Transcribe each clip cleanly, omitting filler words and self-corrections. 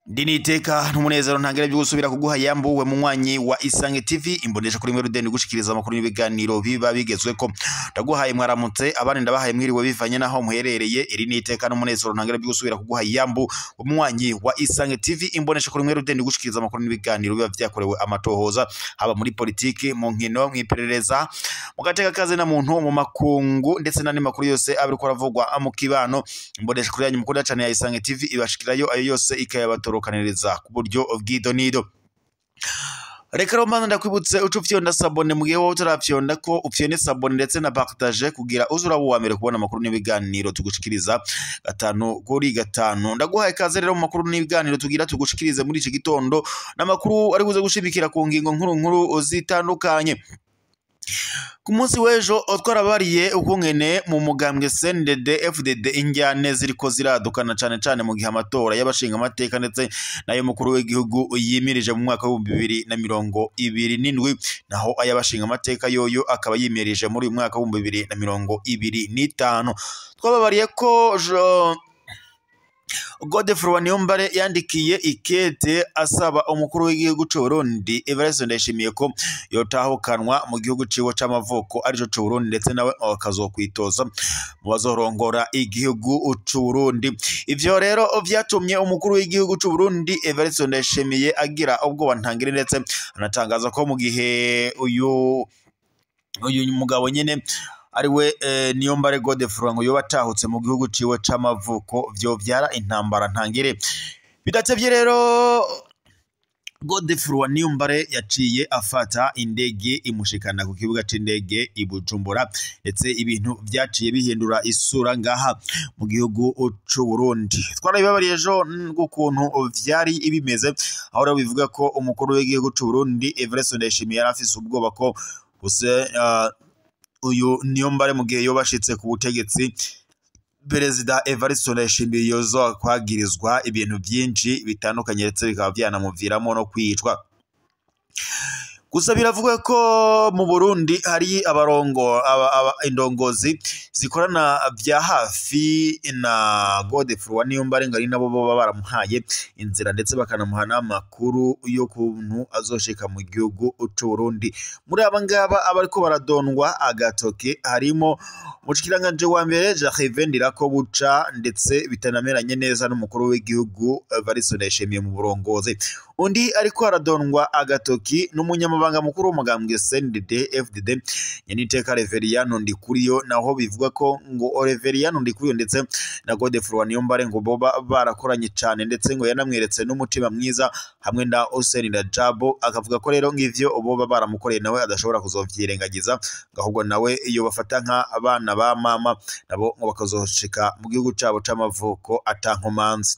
Ndini iteka n'umunezero ntangere byo gusubira kuguha yambuwe munywanyi wa Isange TV imbonesha kuri mwe rudeni gushikiriza amakuru n'ibiganiro biba bigezweko. Ndaguhaye mwaramutse abandi ndabahaye mwiriwe bivanye naho muherereye. Iri ni iteka n'umunezero ntangere byo gusubira kuguha yambu munywanyi wa Isange TV imbonesha kuri mwe rudeni gushikiriza amakuru n'ibiganiro biba vyakorewe amatohoza, haba muri politiki, mu nkino, mw'iperereza, mu gateka kaze na muntu, mu makungu ndetse n'andi makuru yose abiriko aravugwa mu kibano. Imbonesha kuri yanyu mukunda cyane ya Isange TV ibashikirayo ayo yose ikayabatoro kaneleza ku buryo bw'idonido. Reka rero mbanza ndakwibutse uca ufyonda sabone mu gihe wowe utarafyonda ko ufyonde sabone ndetse na partage kugira uze uraba uwa mbere kubona amakuru n'ibiganiro tugushikiriza 5 kuri 5. Ndaguhaye ikaze rero mu makuru n'ibiganiro tugira tugushikirize muri iki gitondo, n'amakuru ari buze gushimikira ku ngingo nkuru nkuru zitandukanye. Ku munsi w'ejo twarabariye ukungene mu mugambwe CNDD FDD injyane ziriko ziradukana cane cane mu gihe amatora y'abashinga amateka ndetse nayo mukuru w'igihugu yimirije mu mwaka wa 2027, naho ay'abashinga amateka yoyo akaba yimirije muri uyu mwaka wa 2025. Twababariye ko Godefroid Niyombare yandikiye ikete asaba umukuru w'igihugu c'u Burundi Evariste Ndayishimiye ko yotahukanwa mu gihugu ciwe c'amavuko arico c'u Burundi, ndetse nawe akazokwitoza mu bazorongora igihugu c'u Burundi. Ivyo rero vyatumye umukuru w'igihugu c'u Burundi Evariste Ndayishimiye agira ubwoba ntangire, ndetse anatangaza ko mu gihe uyu mugabo nyene ariwe Niyombare Godefroid ngo yoba atahutse mu gihugu ciwe c'amavuko vyo vyara intambara ntangire. Bidatevye rero Godefroid Niyombare yaciye afata indege imushikana ku kibuga c'indege i Bujumbura, ndetse ibintu vyaciye bihindura isura ngaha mu gihugu c'u Burundi. Twarabibabariye ejo ukuntu vyari bimeze, aho rero bivuga ko umukuru w'igihugu c'u Burundi Evariste Ndayishimiye yari afise ubwoba ko uyu Niyombare mu gihe yobashitse ku butegetsi Perezida Evariste Ndayishimiye yoza kwagirizwa ibintu byinshi bitandukanye, ndetse bikaba byanamuviramo no kwicwa. Gusa biravuga ko mu Burundi hari abarongo indongozi zikorana vya hafi na Godefroid Niyombare ngo ari nabo boba baramuhaye inzira ndetse bakanamuha n'amakuru yo kuntu azoshika mu gihugu c'u Burundi. Muri aba ngaba abariko baradondwa agatoke harimo umushikiranganje wa mbere Jacques Ndirakobuca, ndetse bitanameranye neza n'umukuru w'igihugu Evariste Ndayishimiye mu burongozi. Undi ariko aradondwa agatoki n'umunyamabanga mukuru w'umugambwe CNDD FDD Nyeniteka Reveriyano Ndikuriyo, naho bivuga ko ngo Reveriyano Ndikuriyo ndetse na Godefroid Niyombare ngo boba barakoranye cyane, ndetse ngo yanamweretse n'umutima mwiza hamwe na Hussein Rajab, akavuga ko rero ngivyo boba baramukoreye nawe adashobora kuzovyirengagiza, ahubwo nawe iyo bafata nka abana ba mama nabo ngo bakazoshika mu gihugu cabo c'amavuko atankomanzi.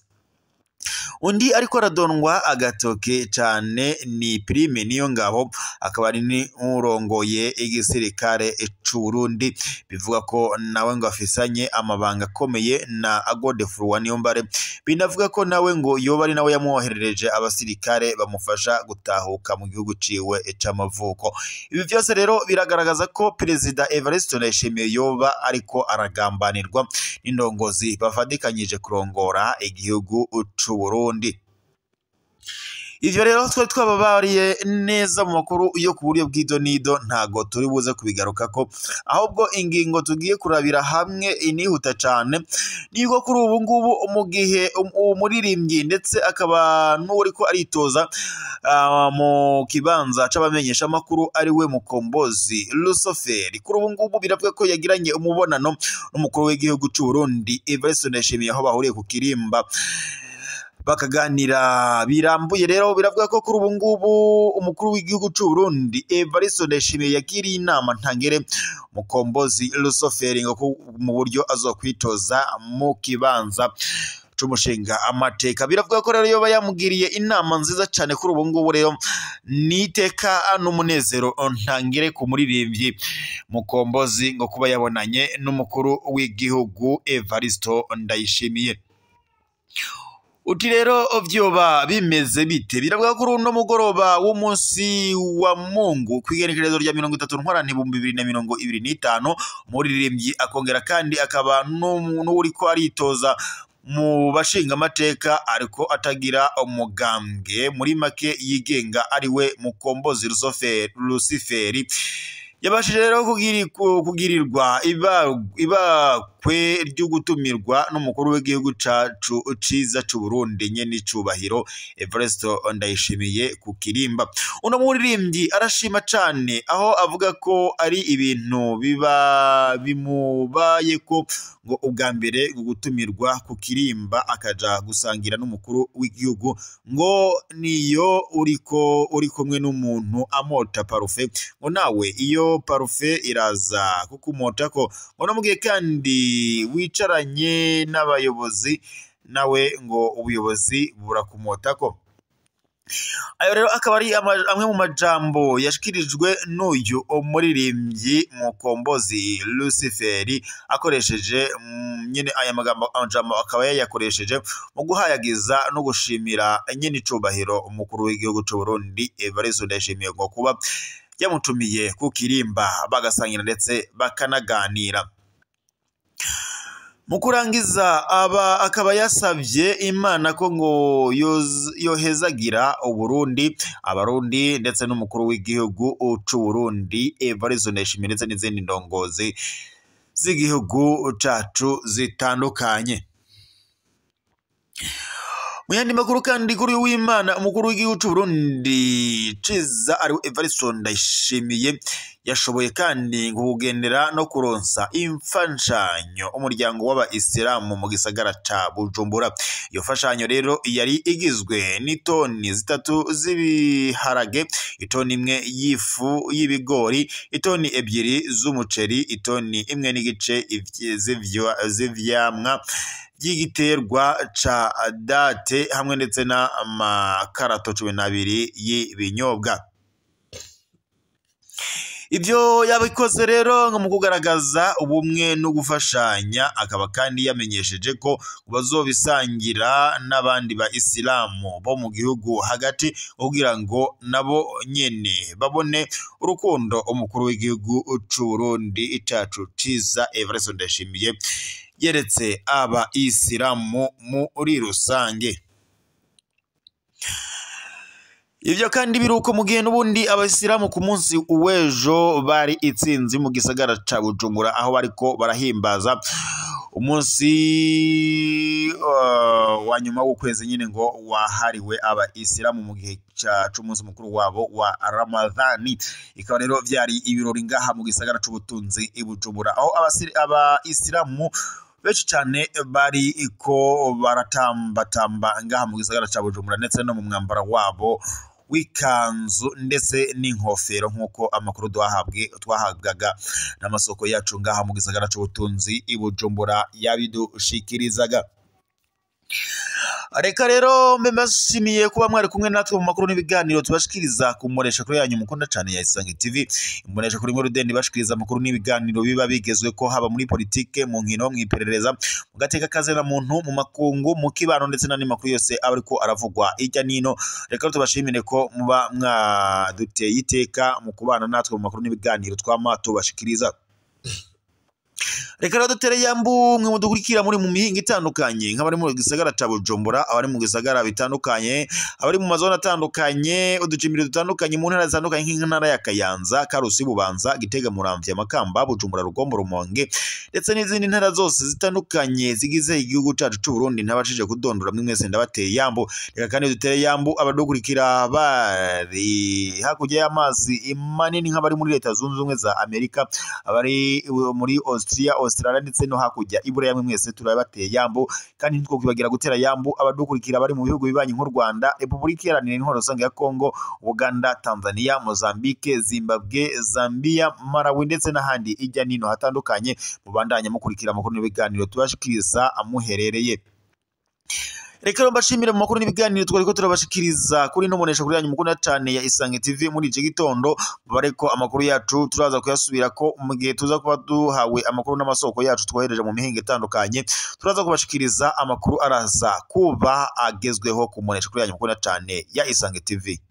Undi ariko aradondwa agatoke cane ni Prime Niyongabo, akaba ari n'urongoye igisirikare c'u Burundi. Bivuga ko nawe ngo afisanye amabanga akomeye na Godefroid Niyombare, binavuga ko nawe ngo yoba ari nawe yamwoherereje abasirikare bamufasha gutahuka mu gihugu ciwe c'amavuko. Ibi vyose rero biragaragaza ko Perezida Evariste Ndayishimiye yoba ariko aragambanirwa n'indongozi bafadikanyije kurongora igihugu c'u Burundi. Ivyo rero twari twababariye neza mu makuru yo ku buryo bw'idonido, ntago turi buze kubigarukako, ahubwo ingingo tugiye kurabira hamwe inihuta cane niko kuri ubu ngubu mu gihe umuririmbyi ndetse akaba n'uriko aritoza mu kibanza c'abamenyesha makuru ari we Mukombozi Lusoferi, kuri ubu ngubu biravuga ko yagiranye umubonano n'umukuru w'igihugu c'u Burundi Evariste Ndayishimiye, aho bahuriye ku kirimba bakaganira birambuye. Rero biravuga ko kuri ubu ngubu umukuru w'igihugu c'u Burundi Evariste Ndayishimiye yagiriye inama ntangere Mukombozi Lusoferi ngo mu buryo azokwitoza mu kibanza c'umushinga amateka. Biravuga ko rero yoba yamugiriye inama nziza cyane. Kuri ubu ngubu rero niteka n'umunezero ntangere ku muririmbyi Mukombozi ngo kuba yabonanye n'umukuru w'igihugu Evariste Ndayishimiye. Uti rero vyoba bimeze bite? Biravuga ko uno mugoroba w'umunsi wa Mungu kw'igenekerezo rya 30 Ntwarante 2025, umuririmbyi akongera kandi akaba n'uwuriko aritoza mu bashinga amateka ariko atagira umugambwe, muri make yigenga, ariwe Mukombozi Luciferi, yabashije rero kugirirwa ibakwe ryo gutumirwa n'umukuru w'igihugu cacu ciza c'u Burundi nyene icubahiro Evariste Ndayishimiye ku kirimba. Uno muririmbyi arashima cane, aho avuga ko ari ibintu biba bimubayeko ngo ubwa mbere gutumirwa ku kirimba akaja gusangira n'umukuru w'igihugu, ngo niyo uriko uri kumwe n'umuntu amota parufe, ngo nawe iyo parufe iraza kukumotako, ngo namubwiye kandi wicaranye n'abayobozi nawe ngo ubuyobozi burakumotako. Ayo rero akaba ari amwe mu majambo yashikirijwe n'uyu umuririmbyi Mukombozi Luciferi, akoresheje nyene aya magambo, amajambo akaba yayakoresheje mu guhayagiza no gushimira nyene icubahiro umukuru w'igihugu c'u Burundi Evariste Ndayishimiye, ngo kuba yamutumiye ku kirimba bagasangira ndetse bakanaganira. Mu kurangiza aba akaba yasavye Imana ko ngo yohezagira Uburundi, Abarundi ndetse n'umukuru w'igihugu c'u Burundi Evariste Ndayishimiye ndetse n'izindi ndongozi z'igihugu cacu zitandukanye. Mu yandi makuru kandi, kuri w'Imana umukuru w'igihugu c'u Burundi ciza ari Evariste Ndayishimiye yashoboye kandi kugendera no kuronsa imfashanyo umuryango w'abayisilamu mu gisagara ca Bujumbura. Iyo mfashanyo rero yari igizwe n'itoni 3 z'ibiharage, itoni 1 y'ifu y'ibigori, itoni 2 z'umuceri, itoni 1.5 z'ivyamwa by'igiterwa ca date, hamwe ndetse n'amakarato 12 y'ibinyobwa. Ibyo yabikoze rero mu kugaragaza ubumwe no gufashanya, akaba kandi yamenyesheje ko bazobisangira n'abandi ba isilamu bo mu gihugu hagati, kugira ngo nabo nyene babone urukundo umukuru w'igihugu c'u Burundi cacu ciza Evariste Ndayishimiye yeretse aba isilamu muri rusange. Ivyo kandi biruko mu gihe n'ubundi abayisilamu ku munsi uw'ejo bari itsinzi mu gisagara ca Bujumbura, aho bariko barahimbaza umunsi wa nyuma w'ukwezi nyine ngo wahariwe abayisilamu mu gihe c'umunsi mukuru wabo wa Ramadhani. Ikaba rero vyari ibirori ngaha mu gisagara c'ubutunzi i Bujumbura, aho abayisilamu benshi cane bari ko baratambatamba ngaha mu gisagara ca Bujumbura, ndetse no mu mwambaro wabo w'ikanzu ndetse n'inkofero, nk'uko amakuru twahabwaga n'amasoko yacu ngaha mu gisagara c'ubutunzi i Bujumbura yabidushikirizaga. Reka rero mbe mbashimiye kuba mwari kumwe natwe mu makuru n'ibiganiro tubashikiriza ku mbonesha kuri yanyu mukunda cane ya Isange TV. Imbonesha kuri muri Rudende bashikiriza amakuru n'ibiganiro biba bigezwe ko haba muri politike, mu nkino, mu iperereza, mu gateka kazena muntu, mu makungu, mu kibano ndetse n'andi makuru yose aba ariko aravugwa hirya nino. Reka tubashimire ko muba mwaduteye iteka mu kubana natwe mu makuru n'ibiganiro twama tubashikiriza. Reka rero dutere yambu mwe mudukurikira muri mu mihinga itandukanye, nk'abari mu gisagara ca Bujumbura, abari mu gisagara bitandukanye, abari mu mazone atandukanye, uducimbiri dutandukanye mu ntara zitandukanye nk'intara ya Kayanza, Karusi, Bubanza, Gitega, Muramvya, Makamba, Bujumbura, Rugombo, Rumonge ndetse n'izindi ntara zose zitandukanye zigize igihugu cacu c'u Burundi. Ntabashije kudondora mwe mwese ndabateye yambu. Reka kandi dutere yambu abadukurikira bari hakurya y'amazi manini, nk'abari muri Leta Zunze Ubumwe za Amerika, abari muri Austria, Australia ndetse no hakurya Iburaya, mwe mwese turabateye yambu. Kandi ntitwokwibagira gutera yambu abadukurikira bari mu bihugu bibanyi nk'u Rwanda, Republika Iharanira Intwaro Rusange ya Kongo, Uganda, Tanzania, Mozambique, Zimbabwe, Zambia, Malawi ndetse n'ahandi ijya nino hatandukanye. Mubandanye mukurikira amakuru n'ibiganiro tubashikiriza amuherereye. Reka mbashimire mu makuru n'ibiganiro twariko turabashikiriza kuri no munesha kuri yanyu mukunda cyane ya Isange TV muri iki gitondo. Bareko amakuru yacu turaza kuyasubirako mu gihe tuza kuba duhawe amakuru n'amasoko yacu twohereje mu mihinga itandukanye. Turaza kubashikiriza amakuru araza kuba agezweho ku munesha kuri yanyu mukunda cyane ya Isange TV.